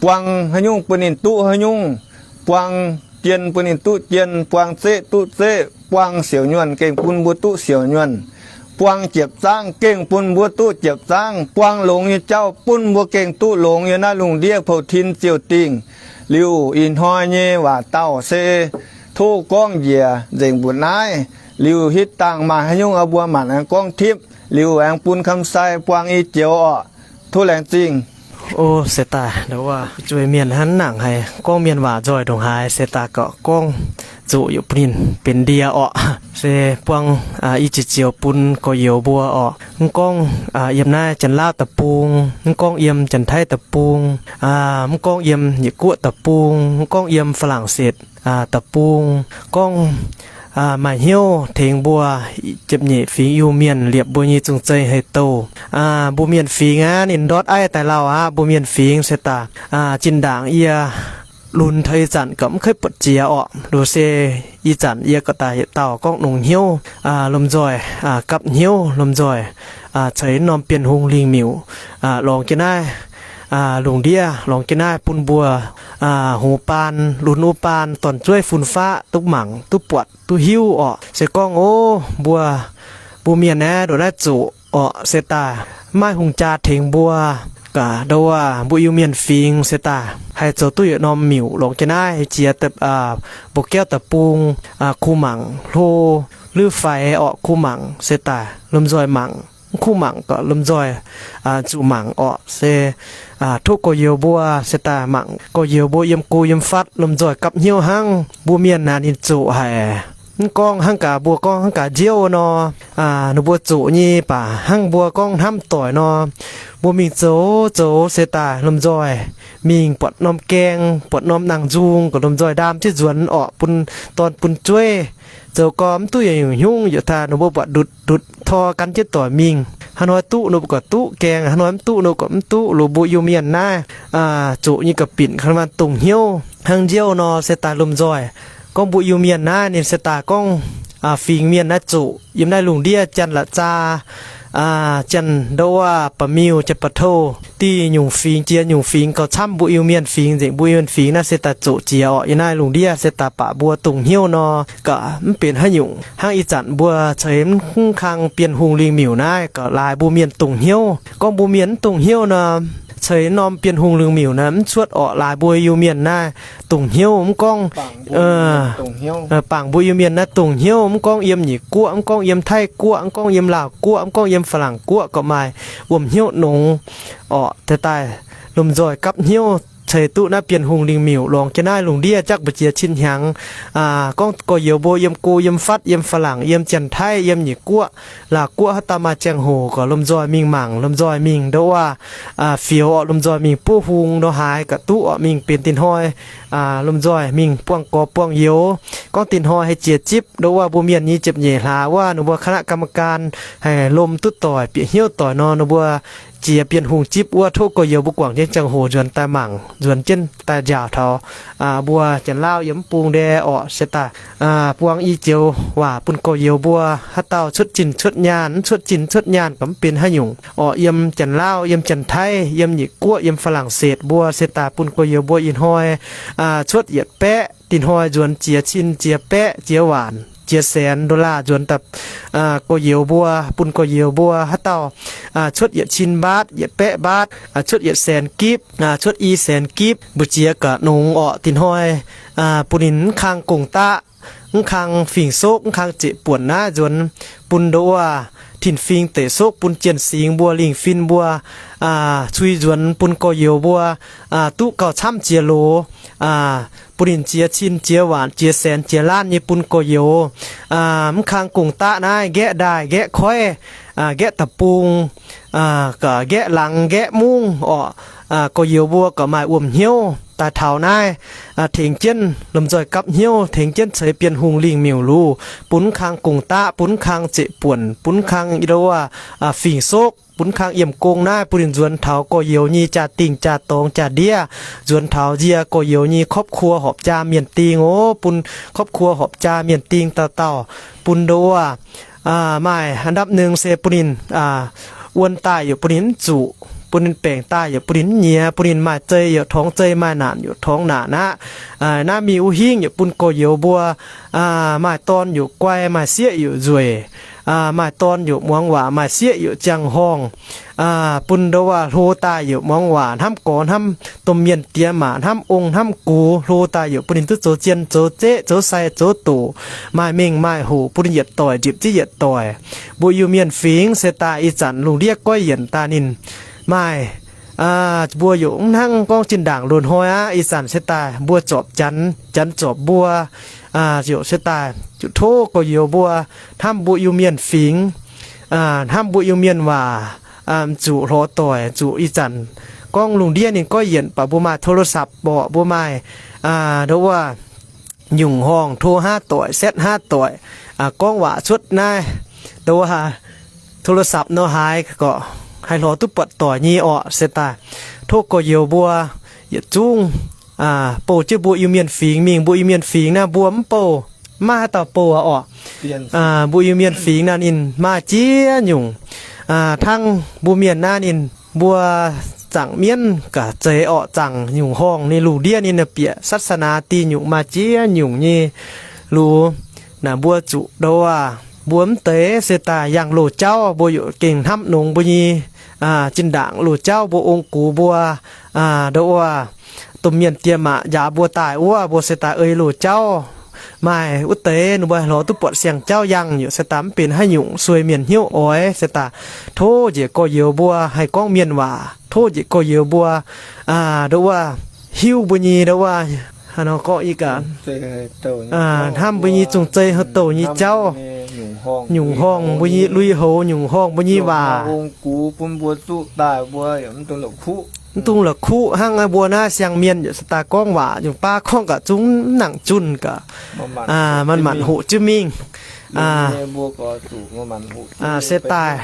buang haaix nyungc bun ninh duqv haaix nyungc, buang jien bun ninh duqv jien, buang zeqv duqv zeqv, buang siouc nyuonh gengh bun mbuo duqv siouc nyuonh, buang jiepc zaangv gengh bun mbuo duqv jiepc zaangv, buang longx nyei jauv bun mbuo gengh duqv longx yiem naaiv lungh ndiev pou-tin ziouh dingh. Liuz ih hnoi nyei waac dauh se tov gorngv njiec nzengc mbu'naaiv. Liuz hitv dangh maaih haaix nyungc mbuo maanc aengx gorngv tipv, liuz aengx bun คำใส่ buang i joux orqc. Tov laengz zingh. O, se daaih nduov wuov zuiz-mienh hnangv nangc haic, gorngv mienh waac nzoih ndongc haaix se daaih gorngv zuqc yaac bun ninh benx ndie orqc. Se buang i ziex zioux bun gorx-youz mbuo orqc. Mv gorngv yiem naaiv Janx-Laauv deic-bung, mv gorngv yiem Janx-Taiv deic-bung, mv gorngv yiem Nyic Guoqv deic-bung, mv gorngv yiem Faa^laangc^setc deic-bung, gorngv maaih hnyouv tengx mbuo ziepc nyeic fingx Iu-Mienh liepc mbuo nyei zong-zei hei-douh. Mbuo mienh fingx aqv, ninh ndortv aiv daaih lauh aqv. Mbuo mienh fingx se daaih zinh ndaangc yie lunx taux ih zanc gauh mv kaiv buatc jiex orqc. Lu se ih zanc yie gauh daaih yietc dauh gorngv longx hnyouv, lomh nzoih gapv hnyouv, lomh nzoih ceix norm Bienh Hungh lingh miuc lorngx jienv naaiv lungh ndiev, lorngx jienv naaiv bun mbuo hungh baan lunx wuov baan dorn-zueiv fun-faqv duqv mangc duqv buatc duqv hiuv orqc. Se gorngv o, mbuo, mbuo mienh aeqv, ndongc naaiv zuqc orqc se daaih maiv hungh jaa tengx mbuo, gaax ndouv aac, mbuo Iu-Mienh fingx se daaih haih zoux duqv yietc norm miuc longx jienv naaiv jiex Mba'gaeqv deic-bung, kuh mangc hlo, luv faix orqc, kuh mangc se daaih lomh nzoih mangc, mv kuh mangc gauh lomh nzoih zuqc mangc orqc. Se tov gorx-youz mbuo se daaih mangc gorx-youz mbuo yiem go yiem fatv lomh nzoih gapv hnyouv hnangv. Mbuo mienh naaic ninh zuqc haic. Mv gorngv hnangv gaax mbuo gorngv hnangv gaax nziouv nor, ninh mbuo zuqc nyei baac hnangv mbuo gorngv hnamv doic nor, mbuo mingh zoux zoux se daaih lomh nzoih mingh buatc norm gaeng, buatc norm nangh nzung gauh lomh nzoih ndaam jienv nzuonx orqc, bun dorn bun zueiv. Zoux gorx mv duqv yietc nyungc hnyungv, yietc taaih ninh mbuo buatc ndutc ndutc tor gan jienv doic mingh. Haaix hnoi duqv ninh mbuo gauh duqv gaeng, haaix hnoi mv duqv ninh mbuo gauh mv duqv. Lorqc, mbuo Iu-Mienh naaiv zuqc nyei ga'binc ka'maanh dongh hnyouv hnangv nziouv nor se daaih lomh nzoih. Gorngv mbuo Iu-Mienh naaiv ninh se daaih gorngv fingx mienh naaiv zuqc yiem naaiv lungh ndiev Janx-La'zaa, Janx-Ndouv, Ba'miuh, Janx-Ba'touh, diuh nyungc fingx jiex nyungc fingx gauh camv mbuo Iu-Mienh fingx nzengc. Mbuo Iu-Mienh fingx naaiv se daaih zoqc jiex orqc. Yiem naaiv lungh ndiev se daaih baac mbuo dongh hnyouv nor, gauh mv benx haaix nyungc. Hnangv ih zanc mbuo ceix mv kang Bienh Hungh lingh miuc naaiv gauh laaix mbuo mienh dongh hnyouv. Gorngv mbuo mienh mv dongh hnyouv nor, ceix norm Bienh Hungh lingh miuc naaiv mv cuotv orqc. Laaix mbuo Iu-Mienh naaiv dongh hnyouv, mv gorngv bangc mbuo Iu-Mienh naaiv dongh hnyouv, mv gorngv yiem Nyic Guoqv, mv gorngv yiem Taiv Guoqv, mv gorngv yiem Laauh Guoqv, mv gorngv yiem Faa^laangc Guoqv, gauh maaih wuom hnyouv nongx orqc. Daaih daaih lomh nzoih gapv hnyouv ceix duqv naaiv Bienh Hungh lingh miuc longx jienv naaiv lungh ndiev jaqv mbu'ziex cin hnyangx. Gorngv gorx-youz mbuo yiem go yiem fatv, yiem Faa^laangc, yiem Janx-Taiv, yiem Nyic Guoqv, Laauh Guoqv, haaix dauh maaih ziangh hoc gauh lomh nzoih mingh mangc, lomh nzoih mingh ndouv aac, fioux orqc, lomh nzoih mingh buov hung ndouv haaix gauh duqv orqc, mingh benx dinh hnoi lomh nzoih mingh buangh gorx buangh youz. Gorngv dinh hnoi haih jiex zipv ndouv aac, mbuo mienh nyei ziepc nyeic hlaax wuov ninh mbuo คณะกรรมการ haih lomh duqv doic, bieqc hnyouv doic nor, ninh mbuo jiex Bienh Hungh zipv wuov, tov gorx-youz mbuo guangc jienv ziangh hoc nzuonx daaih mangc, nzuonx jienv daaih nziaauc taux mbuo Janx-Laauv yiem mv bung ndie orqc. Se daaih buang i joux waac bun gorx-youz mbuo, haaix dauh cuotv zinh cuotv nyaanh, mv cuotv zinh cuotv nyaanh gauh mv benx haaix nyungc orqc. Yiem Janx-Laauv, yiem Janx-Taiv, yiem Nyic Guoqv, yiem Faa^laangc^setc, mbuo se daaih bun gorx-youz mbuo ih hnoi cuotv yietc baeqv, dinh hnoi nzuonx jiex cin jiex baeqv jiex waanc. jiex saenx dollar nzuonx daaih gorx-youz mbuo, bun gorx-youz mbuo haaix dauh cuotv yietc cin mbaatv, yietc baeqv mbaatv, cuotv yietc saenx gipv, cuotv i saenx gipv, mbu'ziex ga'nongx orqc. Dinh hnoi bun ninh mv kang gong-daqv, mv kang fingx-sokv, mv kang zeqc buonc naaiv nzuonx bun ndouv wuov tin-fingx deic-sokv, bun jien-singx mbuo, lingh fin mbuo cui nzuonx bun gorx-youz mbuo duqv gauh camv jiex loz, bun ninh jiex cin jiex waanc jiex saenx jiex laanh nyei bun gorx-youz. Mv kang gong-daqv naaiv nqaeqv ndaaih nqaeqv koiv, nqaeqv da'bung, nqaeqv laangz nqaeqv mungv orqc. Gorx-youz mbuo gauh maaih wuom hnyouv daaih taux naaiv, tengx jienv lomh nzoih gapv hnyouv, tengx jienv ceix Bienh Hungh lingh miuc luc, bun mv kang gong-daqv, bun mv kang zeqc buonc, bun mv kang ndouv wuov fingx-sokv, bun mv kang yiem gong naaiv, bun ninh nzuonx taux gorx-youz nyei jaa-dingh jaa-dorngx jaa-ndiev, nzuonx taux nzie gorx-youz nyei ครอบครัว horpc jaa mienh ding oc, bun ครอบครัว horpc jaa mienh ding dauh dauh, bun ndouv wuov maaih อันดับหนึ่ง se bun ninh wuon daaih yaac bun ninh mv zuqc, bun ninh baengc daaih yaac bun ninh mv nyiex, bun ninh maaih zei yaac torngx zei, maaih naanc yaac torngx naanc aqv. Naaiv mingh wuov hingv yaac bun gorx-youz mbuo maaih dorn yaac guai, maaih sieqv yaac nzueic, maaih dorn yaac muangx waac, maaih sieqv yaac ziangh horngh, bun ndouv wuov hlo daaih yaac muangx waac, hnamv gorx hnamv domh mienh diex maac, hnamv ong hnamv gux, hlo daaih yaac bun ninh duqv zoux zien zoux zeqv, zoux sai zoux doqc, maaih mengh maaih hoc, bun ninh yietc doic nzipc jienv yietc doic. Mbuo Iu-Mienh fingx se daaih ih zanc lungh ndiev goiv yienc daaih ninh maaih mbuo yaac mv hnangv gorngv zinh ndaangc loz hnoi aqv. Ih zanc se daaih mbuo zorpc Janx, Janx zorpc mbuo, ziouc se daaih ziouc tov gorx-youz mbuo hnamv mbuo Iu-Mienh fingx, hnamv mbuo Iu-Mienh waac, zuqc hlorx doic, zuqc ih zanc gorngv lungh ndiev ninh goiv yienc, baac mbuo maaih โทรศัพท์ orqc, mbuo maaih ndouv wuov nyungc horngh tov haav doic, setv haav doic, gorngv waac cuotv naaiv ndouv wuov โทรศัพท์ nor haaix gorqv haih hlorx duqv buatc doic nyei orqc. Se daaih tov gorx-youz mbuo yietc zungv bouh jienv mbuo Iu-Mienh fingx mingh. Mbuo Iu-Mienh fingx naaiv mbuo mv bouh, maiv maaih haaix dauh bouh aqv orqc. Mbuo Iu-Mienh fingx naaiv ninh maaih ziex nyungc, hnangv mbuo mienh naaiv ninh mbuo zaangc mienv ga'zeix orqc, zaangc nyungc horngh ninh lungh ndiev ninh bieqc ศาสนา dih nyungc maaih ziex nyungc nyei luz. Naaic mbuo zuqc ndouv wuov, mbuo mv deix se daaih yangh loz-jauv, mbuo yaac gengh hnamv nongx mbuo nyei zinh ndaangc loz-jauv, mbuo ong-gux mbuo ndouv wuov domh mienh diex maac njaaux mbuo daaih wuov, mbuo se daaih ei loz-jauv. Maaih wuov deix ninh mbuo haih lorz duqv buatc siang-jauv yangh, yaac se daaih mv benx haaix nyungc sueih mienh hnyouv oix. Se daaih tov njiec gorx-youz mbuo haih gorngv mienh waac, tov njiec gorx-youz mbuo ndouv wuov hiuv mbuo nyei ndouv wuov, hnamv mbuo nyei zungh zei haaix douc nyei jauv, nyungc horngh mbuo nyei lui-houx, nyungc horngh mbuo nyei waac. Mv dungx la'kuqv hnangv mbuo naaiv siang mienh yaac se daaih gorngv waac nyungc baav gorngv gaax zungv mv nangc zunh gaax, manc-manc hoqc jienv mingh. Se daaih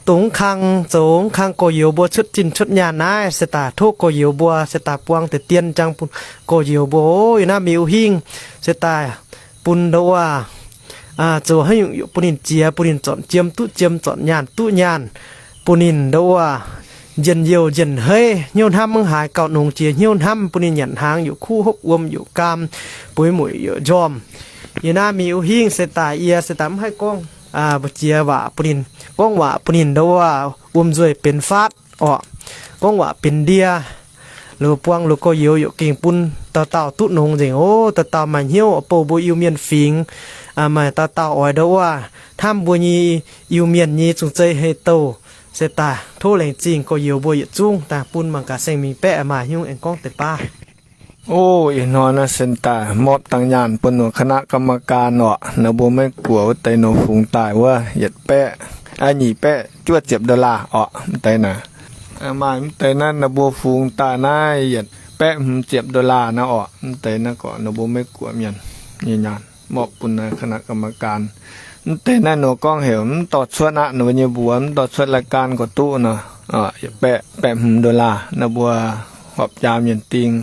dongh kang zoux kang gorx-youz mbuo cuotv zinh cuotv nyaanh naaiv, se daaih tov gorx-youz mbuo se daaih buang deix dien jangx bun gorx-youz mbuo. Yie naaiv mingh hingh se daaih bun ndouv wuov zoux haaix nyungc yaac bun ninh jiex, bun ninh zornc jiem duqv jiem, zornc nyaanh duqv nyaanh, bun ninh ndouv wuov njien-youh njien-heiv, hnyouv hnamv mv haaix, gauh nongx jiex hnyouv hnamv, bun ninh nyanc hnaangx yaac kuv, hopv wuom yaac gaam, bueix mueic yaac njormh. Yie naaiv mingh hingh se daaih yie se daaih mv haih gorngv mbu'ziex waac bun ninh, gorngv waac bun ninh ndouv wuov wuom nzuih benx faatv orqc, gorngv waac benx ndie. Loz buang loz gorx-youz yaac gengh bun dauh dauh duqv nongx nzengc oc. Dauh dauh maaih hnyouv bouh mbuo Iu-Mienh fingx, maaih dauh dauh oix ndouv wuov hnamv mbuo nyei Iu-Mienh nyei zungh zei haaix douc. Se daaih tov laengz zingh gorx-youz mbuo yietc zungv daaih bun mangc gaax saeng-mingh baeqv maaih hnyouv aengx gorngv deix baav. O, ih hnoi naaiv se daaih mopv dangh nyaanh bun norqc คณะกรรมการ orqc, naaiv mbuo Meiv Guoqv wuov deix nor fungx daaih wuov yietc baeqv, nyic baeqv juov ziepc dollar orqc, mv deix naaiv. Maaih mv deix naaiv, naaiv mbuo fungx daaih naaiv yietc baeqv hmz ziepc dollar naaiv orqc, mv deix naaiv gorqv naaiv mbuo Meiv Guoqv mienh nyei nyaanh mopv bun naaiv คณะกรรมการ. Mv deix naaiv nor gorngv heuc mv dorh cuotv aqv, ninh mbuo nyei mbuox mv dorh cuotv รายการ gorqv duqv nor, yietc baeqv, baeqv hmz dollar naaiv mbuo horpc jaa mienh ding,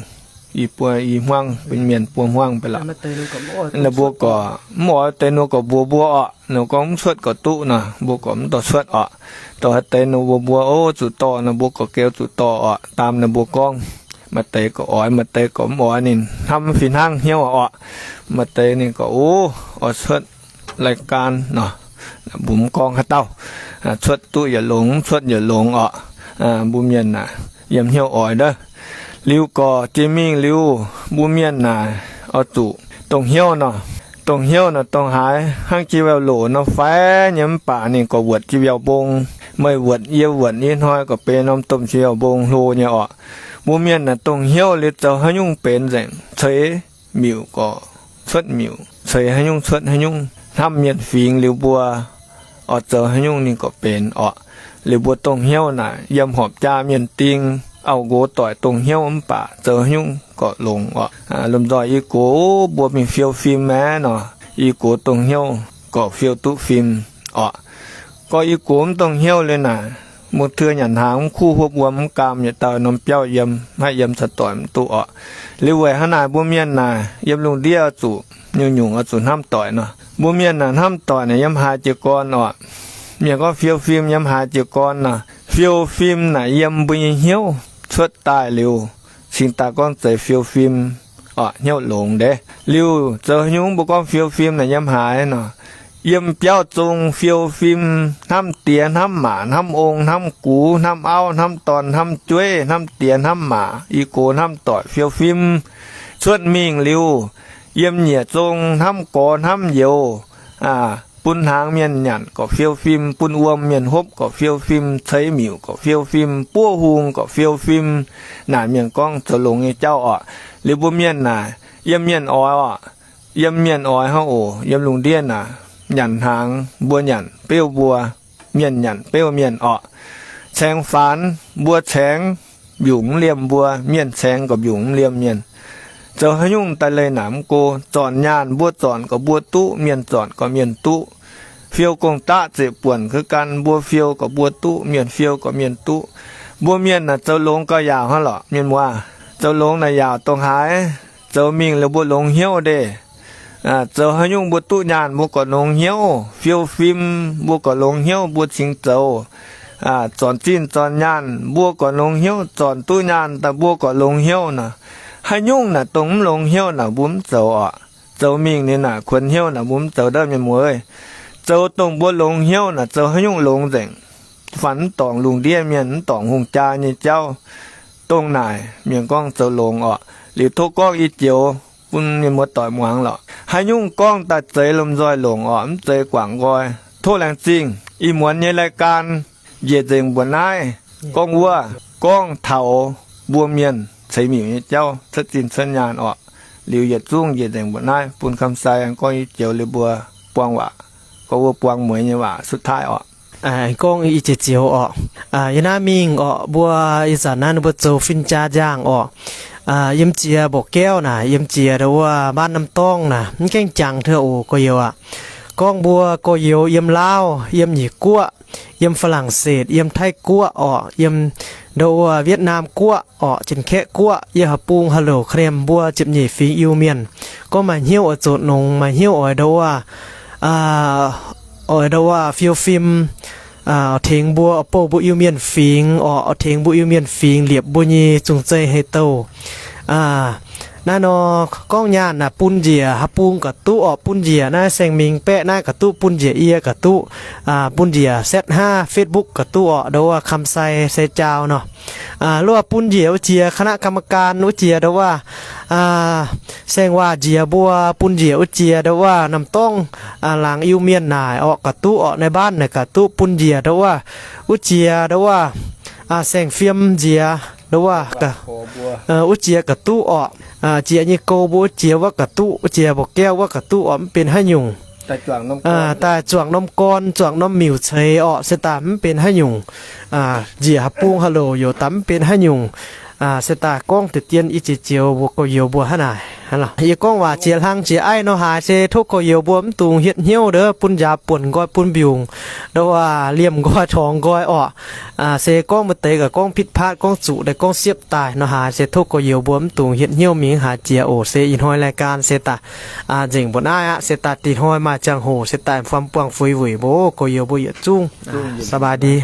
i buo i hmuangv, mienh buo hmuangv beiv lorqc. Ninh mbuo gorqv mv oix deix nor gorqv mbuox mbuo orqc, ninh gorngv mv cuotv gorqv duqv nor, mbuo gorqv mv dorh cuotv orqc. Dorh haaix deix nor mbuox mbuo, o, zuqc dorh nor mbuo gorqv geu zuqc dorh orqc, daam ninh mbuo gorngv. Maaih deix gorqv oix, maaih deix gorqv mv oix, ninh hnamv fih hnangv hnyouv orqc. Maaih deix ninh gorqv, o, oix cuotv lai gan nor, mbuo mv gorngv haaix dauh, cuotv duqv yietc longx, mv cuotv yietc longx orqc. Mbuo mienh naaic yiem hnyouv oix ndov. Liuz gorqv jiex mingh liuz, mbuo mienh naaic oix zuqc dongh hnyouv nor, dongh hnyouv nor dongh haaix, hnangv jiex mbiauh loc nor fai nyei mv baac ninh gorqv wuotc jiex mbiauh mbong. Meih wuotc yie wuotc, ih hnoi gorqv benx norm domh jiex mbiauh mbong hlo nyei orqc. Mbuo mienh naaic dongh hnyouv liuz zoux haaix nyungc benx nzengc, ceix miuc gorqv cuotv miuc, ceix haaix nyungc cuotv haaix nyungc. Hnamv mienh fingx liuz mbuo oix zoux haaix nyungc ninh gorqv benx orqc. Liuz mbuo dongh hnyouv naaic yiem horpc jaa mienh ding, auv-nqox doic dongh hnyouv mv baac zoux haaix nyungc gorqv longx orqc. Lomh nzoih i gox mbuo mingh fiou fim maah nor, i gox dongh hnyouv gorqv fiou duqv fim orqc. Gorqv i gox mv dongh hnyouv liuz naaic, mbuo teu nyanc hnaangx mv kuv huopv wuom mv gaam yietc dauh norm biauv yiem, maiv yiem caux doic mv duqv orqc. Liuz weic hnangv naaic mbuo mienh naaic yiem lungh ndiev oix zuqc nyungc-nyungc oix zuqc hnamv doic nor. Mbuo mienh naaic hnamv doic naaic yiem haaix jiez gorn orqc. Mienh gorngv fiou fim yiem haaix jiez gorn nor. Fiou fim naaic yiem mbuo nyei hnyouv cuotv daaih liuz, cingx daaih gorngv zeiz fiou fim orqc, hnyouv longx ndeic. Liuz zoux haaix nyungc mbuo gorngv fiou fim naaic yiem haaix nor, yiem biauv zong fiou fim, hnamv diex hnamv maac hnamv ong hnamv gux hnamv auv hnamv dorn hnamv jueiv hnamv diex hnamv maac i gox hnamv doic fiou fim. Cuotv mingh liuz, yiem nyiec zong hnamv gorx hnamv youz, bun hnaangx mienh nyanc gorqv fiou fim, bun wuom mienh hopv gorqv fiou fim, ceix miuc gorqv fiou fim, buov hung gorqv fiou fim. Naaic mienh gorngv zoux longx nyei jauv orqc. Liuz mbuo mienh naaic yiem mienh oix orqc. Yiem mienh oix hnangv oc. Yiem lungh ndiev naaic nyanc hnaangx mbuo nyanc beuv mbuo, mienh nyanc beuv mienh orqc. Caengx faanx mbuo caengx mbiungc mv liemh mbuo, mienh caengx gorqv mbiungc mv liemh mienh. Zoux haaix nyungc daaih leih naaic mv go. Zornc nyaanh mbuo zornc gorqv mbuo duqv, mienh zornc gorqv mienh duqv. Fiou gong-daqv zeqc buonc ga'gan, mbuo fiou gorqv mbuo duqv, mienh fiou gorqv mienh duqv. Mbuo mienh naaic zoux longx gauh yaauc hnangv lorqc mienh muoz. Zoux longx naaic yaauc dongh haaix? Zoux mingh liuz mbuo longx hnyouv ndeic. Zoux haaix nyungc mbuo duqv nyaanh mbuo gorqv longx hnyouv, fiou fim mbuo gorqv longx hnyouv mbuo cingx zoux. Zornc zinh zornc nyaanh mbuo gorqv longx hnyouv, zornc duqv nyaanh daaih mbuo gorqv longx hnyouv nor. Haaix nyungc naaic dongh mv longx hnyouv naaic mbuo mv zoux orqc. Zoux mingh liuz naaic kuonx hnyouv naaic mbuo mv zoux ndov mienh muoz. Zoux dongh mbuo longx hnyouv naaic zoux haaix nyungc longx nzengc. Fanh mv dorngc lungh ndiev mienh, mv dorngc hungh jaa nyei jauv. Dongh naaic mienh gorngv zoux longx orqc. Liuz tov gorngv i joux bun mienh muoz doic muangx lorqc. Haaix nyungc gorngv daaih zeiz lomh nzoih longc orqc, mv zeiz guangc nqoi. Tov laengz zingh ih muonz nyei รายการ njiec nzengc mbuoqc naaiv gorngv wuov, gorngv taux mbuo mienh ceix miuc nyei jauv cuotv zinh cuotv nyaanh orqc. Liuz yietc zungv njiec nzengc mbuoqc naaiv bun คำใส gorngv i joux liuz mbuo buang waac, gorngv wuov buang mueiz nyei waac สุดท้าย orqc. Gorngv i jiex zioux orqc. Yiem naaiv mingh orqc, mbuo ih zanc naaiv ninh mbuo zoux fin-jaa njaangh orqc. Yiem jiex Mborqv Gaeqv naaic, yiem jiex ndau wuov บ้านน้ำต้อง naaic, mv gaengh jangx taux oc gorx-youz aac. Gorngv mbuo gorx-youz yiem Laauv, yiem Nyic Guoqv, yiem Faa^lang^setv, yiem Taiv Guoqv orqc, yiem ndau wuov Wietv^naam Guoqv orqc, Janx-Kaeqv Guoqv, yiem haaix bung haaix louc ka'nem mbuo ziepc nyeic fingx Iu-Mienh, gorngv maaih hnyouv oix zoux nongx, maaih hnyouv oix ndau wuov, oix ndau wuov fiou fim, tengx mbuo, bouh mbuo Iu-Mienh fingx orqc, tengx mbuo Iu-Mienh fingx liepc mbuo nyei zong-zeiv hei douh. Naaiv nor gorngv nyaanh naaic bun njiec haaix bung ga'duqv orqc, bun njiec naaiv Saeng Mingx Baeqv naaiv ga'duqv, bun njiec yie ga'duqv, bun njiec setv hnangv Facebook ga'duqv orqc, ndau wuov คำใส se jaau nor. Luoqc bun njiec wuov jiex คณะกรรมการ wuov jiex ndau wuov, saeng waac njiec mbuo bun njiec wuov jiex ndau wuov น้ำต้อง, laangz Iu-Mienh naaic orqc ga'duqv orqc, ในบ้าน naaic ga'duqv bun njiec ndau wuov, wuov jiex ndau wuov, saeng fiem njiec ndau wuov, wuov jiex ga'duqv orqc. Jiex nyei gouv mbuo wuov jiex wuov ga'duqv, wuov jiex Mborqv Gaeqv wuov ga'duqv orqc, mv benx haaix nyungc. Daaih zuangx norm gorn, zuangx norm miuc ceix orqc, se daaih mv benx haaix nyungc. Njiec haaix bung haaix louc youc daaih mv benx haaix nyungc. Se daaih gorngv deix dien i jiex zioux mbuo gorx-youz mbuo hnangv naaic. Yie gorngv waac jiex hlang jiex aiv nor haaix se tov gorx-youz mbuo mv dungx hietv hnyouv ndov bun njaaux buonc nqoi bun mbiungc, ndau wuov liemh nqoi torngx nqoi orqc. Se gorngv maaih deix gaax gorngv pitv paatv, gorngv zuqc daaih gorngv siepv daaih nor haaix se tov gorx-youz mbuo mv dungx hietv hnyouv mingh haaix jiex oc. Se ih hnoi รายการ se daaih nzengc mbuo naaiv aqv. Se daaih dih hnoi maaih ziangh hoc se daaih faam buangh fuix wuic mbuo gorx-youz mbuo yietc zungv. สบายดี.